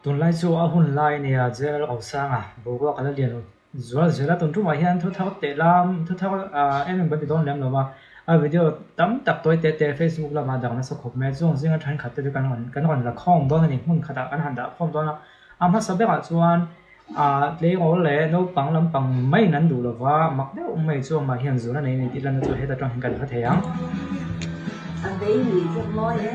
Tunlai chu a hun lai nia General Osanga boruak a la lian zual zel a, tun tumah hian thu thar teh lam thu thar em em kan ti dawn lem lo va, a video tam tak tawi te te Facebook lamah dang nasa khawp mai a, chung zinga thenkhat te chu kan rawn kan rawn la khawm dawn a ni, hmun khatah kan han dah khawm dawn a, a hmasa berah chuan ah tleirawl leh naupang lampang maiin an duh lo va, mak deuh mai chu amah hian zun a nei a ni tih lanna chu heta tang hian kan hre thei ang. A vei lui tluk mawi e.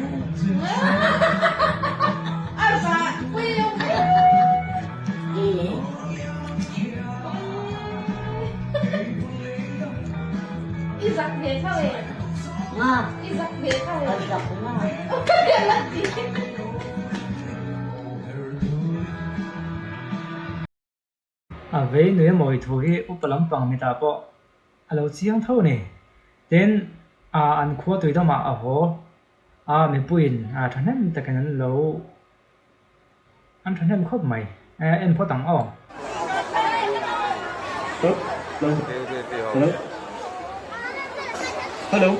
A vei nui a mawi thu hi upa lampang mitah pawh a lo chiang tho a ni. Tin, an khua tuidamah a haw a, mipuiin thahnem takin an lo an thahnem khawp mai. En phawt ang aw. Hello. Hello.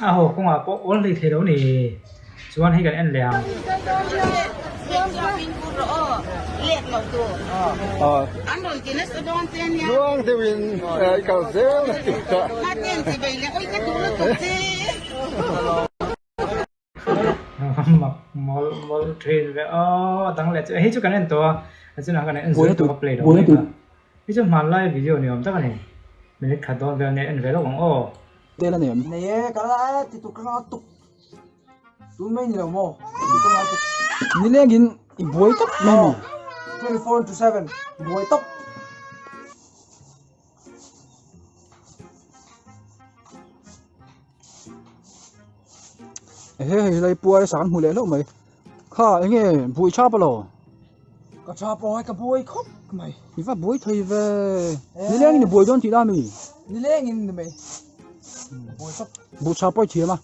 A haw kawngah pawh awl hlei thei lo ni chuan hei kan en leh ang. Mak mawlh mawlh thin ve aw a dang leh chu hei chu kan en tawh a a chunah kan en zui tawh a play lo mai kha hei chu hmanlai video ni awm tak a ni minute khat dawn vel nia en ve lawk ang aw. Tel a ni em? Nei e, ka la e ti tu ka nga tuk. Tun mai ni lo maw? Ti tu ka nga tuk. Nilengin i buai tawp mai mi. 24 into 7 buai tawp. Ehe hei lai puai sak an hmu leh hlauh mai kha enge buai tha pawh lo ka tha pawh hei ka buai khawp mai i va buai thei ve nileng in i buai dawn tih la mi nileng in ni mai buai khawp buh tha pawh i thiam a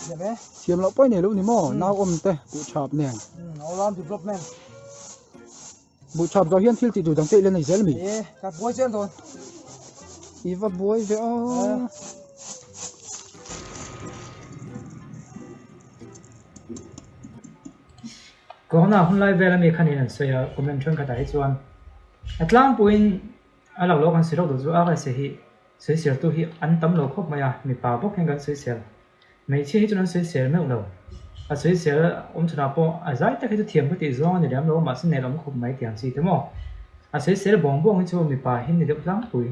thiam e thiam loh pawh i nei lo ni maw nau awm te buh thap nen all round development buh thap zawh hian thil tih duh dang te i la nei zel mi e ka buai zel dawn i va buai ve aw Corona hun lai vel ami khanin an sawi a comment thenkhatah hi chuan a tlangpuiin a lo lo kan sawi lawk duh chu RSA hi sawisel tu hi an tam lo khawp mai a mipa bawk hian kan sawisel Hmeichhia hi chuan an sawisel meuh lo. A sawisel awm chhunah pawh a zai tak hi chu thiam ka tih zawng a ni lem lo, mahse nel awm khawp mai tih ang chi te maw. A sawisel bawng bawng hi chu mipa hi ni deuh tlangpui.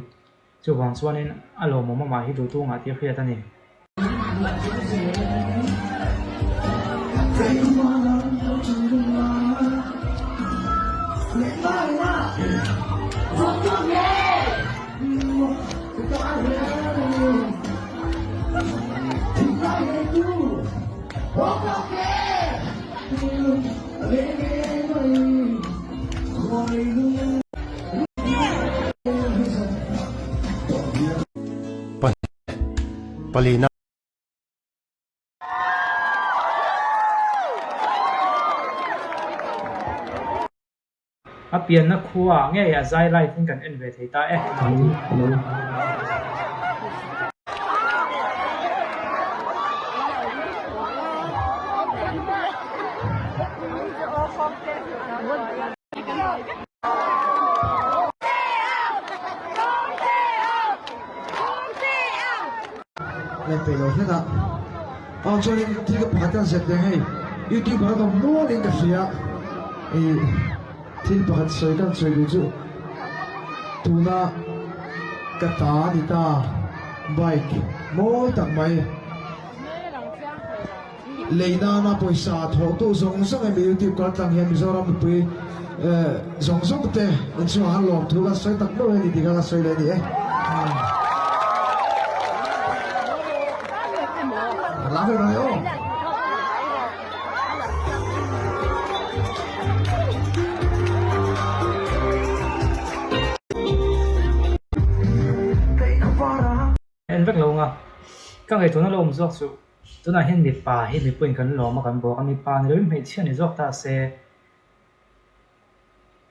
Chuvang chuanin a lawmawm amah hi duhtu ngah tih a hriat a ni. Palina. A pianna khua ngei a zai live in kan en ve thei ta e. Ka inpeih lo hlek a. Aw chuanin thil ka pakhat kan zep leh hei youtuber an awm nualin ka hria ih thil pakhat sawi kan sawi duh chu tuna ka ta a ni ta bike mawi tak mai lei nana pawisa thawhtu zawng zawng hemi youtube kal tlang hian Mizoram mipui eh zawng zawng te inchhungah khan lawmthu kan sawi tak meuh a ni tih kha ka sawi leh a ni e. En vek lo anga ka ngaihtuahna lo awm zawk chu tunah hian mipa hi mipuiin kan lawm a kan bawk a mipa ni lovin hmeichhia ni zawk ta se.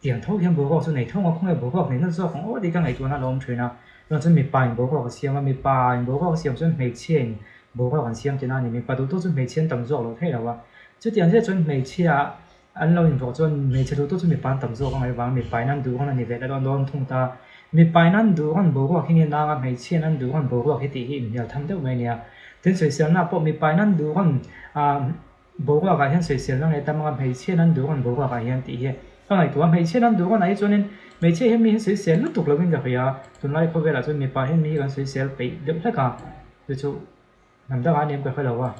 Tiang tho hian boruak chu nei tho ang a, khawnge boruak neihna zawk ang aw tih ka ngaihtuahna a lo awm thin a. Chuan chuan mipa in boruak a siam a, mipa in boruak a siam chuan hmeichhia in boruak an siam tihna a ni. Mipa duhtawk chu hmeichhia an tam zawk lo thei lo a. Chutiang chiah chuan hmeichhia an lo invuak chuan hmeichhe duhtawk chu mipa an tam zawk ang avang mipa in an duh rawn a ni ve leh dawn thung ta. Mipa in an duh rawn boruak hi nge nang a, hmeichhia in an duh rawn boruak hi tih hi inhnial tham deuh mai a nia. Tin sawiselna pawh mipa in an duh rawn ah Boruak ah hian sawiselna nge tam anga hmeichhia nan duh rawn boruak ah hian tih hi ka ngaihtuah a, hmeichhia nan duh rawn ah hi chuanin hmeichhia hian mi hi sawisel lutuk lovin ka hria a, tunlai khawvelah chuan mipa hian mi hi kan sawisel peih deuh hlek a, chu chu hnam dangah a ni em ka hre lo a.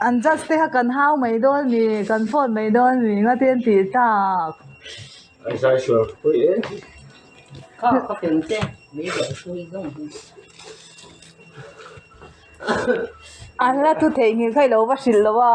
An judge te kha kan hau mai dawn mi kan phone mai dawn mi nga te an tih tak. A hla thu theihnghilh kha i lo va hrilh lo a.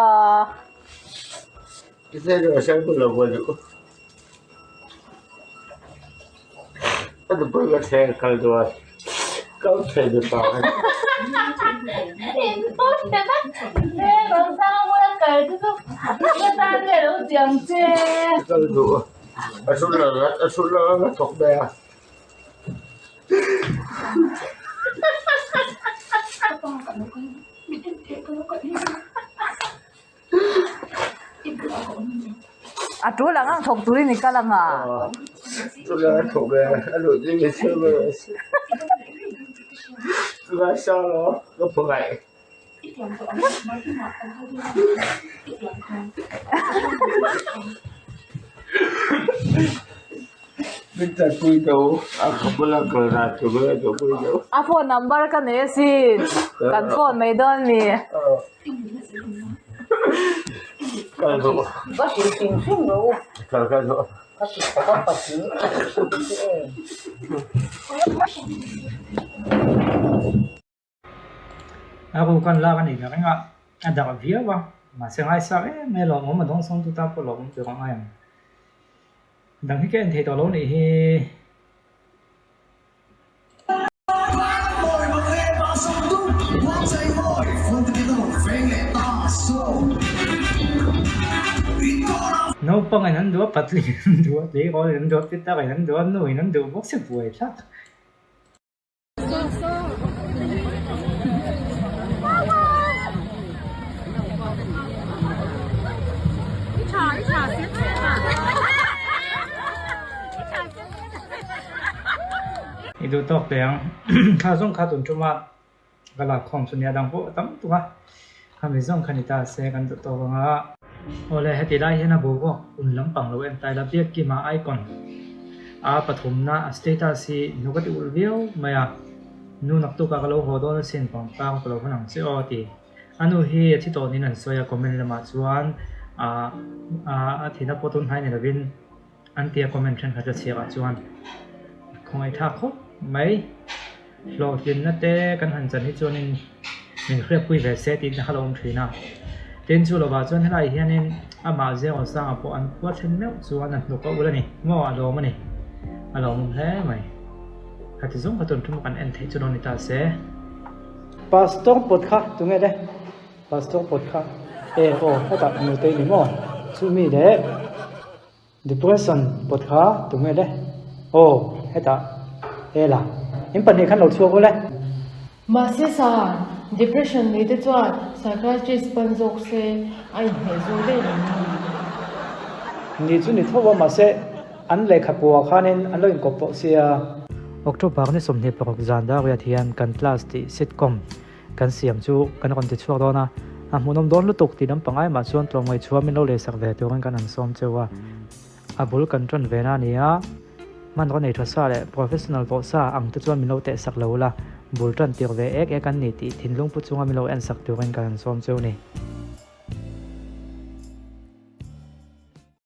A tul ang ang thawk turin i kal ang a. A phone number ka nei asin kan phone mai dawn mi. A ru kan lak a nih ber reng a, a darh viau a, mahse ngaisar em mai lawmawm a dawng sawng tu ta pawh lawmawm tur a ngai ang. Dang hi ka en thei tawh lo nih hi. Naupangin an duh a, patlingin an duh a, tleirawl in an duh a, pitar in an duh a, nu in an duh bawk si buai thlak. I duh tawk teh ang thla zawng kha tun tuma ka lak khawm chu nia dang pawh a tam tuk a khami zawng kha ni ta se kan duh tawk ang a. Awle heti lai hian a boruak un lampang lo en taila Biakkima icon a pathumna a status hi hnuk a ti ulh viau mai a, nu naktukah ka lo haw dawn asin pangpang ka lo hawn ang che aw a ti. A nu hi a thi tawh niin an sawi a comment lamah chuan ah a thihna pawh tun hnai ni lovin an tia comment thenkhat la chhiakah chuan khawngaihthlak khawp mai. Hlawhtlinna te kan han chan hi chuanin min hriatpui ve se tih te kha lo awm thin a. Tin chu lovah chuan helaiah hianin amah Zion Sanga pawh an khua thlen meuh chuan a hnuk a ul a ni. Maw a lawm a ni. A lawmawm hle mai. Khati zawng kha tun thuma kan en theih chu lo ni ta se. Pastor pawt kha tunge le? Pastor pawt kha e aw hetah nutei ni maw? Chumi leh. Depression pawt kha tunge le? Aw, hetah Ela, in pahnih khan lo chhuak ule. Mahse San, depression nei te chuan psychiatrist pan zawk se a inhmeh zawk daih lo ni. Ni chu ni tho a, mahse an lehkha puah khanin an lo inkawp tawh sia. October ni 26 zan dar riat hian kan class tih sitcom Kan siam chu kan rawn ti chhuak dawn a, a hmuhnawm dawn lutuk tih lampang ai mah chuan tlawmngaih chhuah min lo lehsak ve turin kan han sawm cheu a. A bul kan ṭan ve na a ni a, hmanraw nei ṭha sa leh professional tawh sa ang te chuan min lo teh sak lo la, bul ṭan tir ve ek ek an ni tih thinlung pu chunga min lo en sak turin kan han sawm cheu a ni.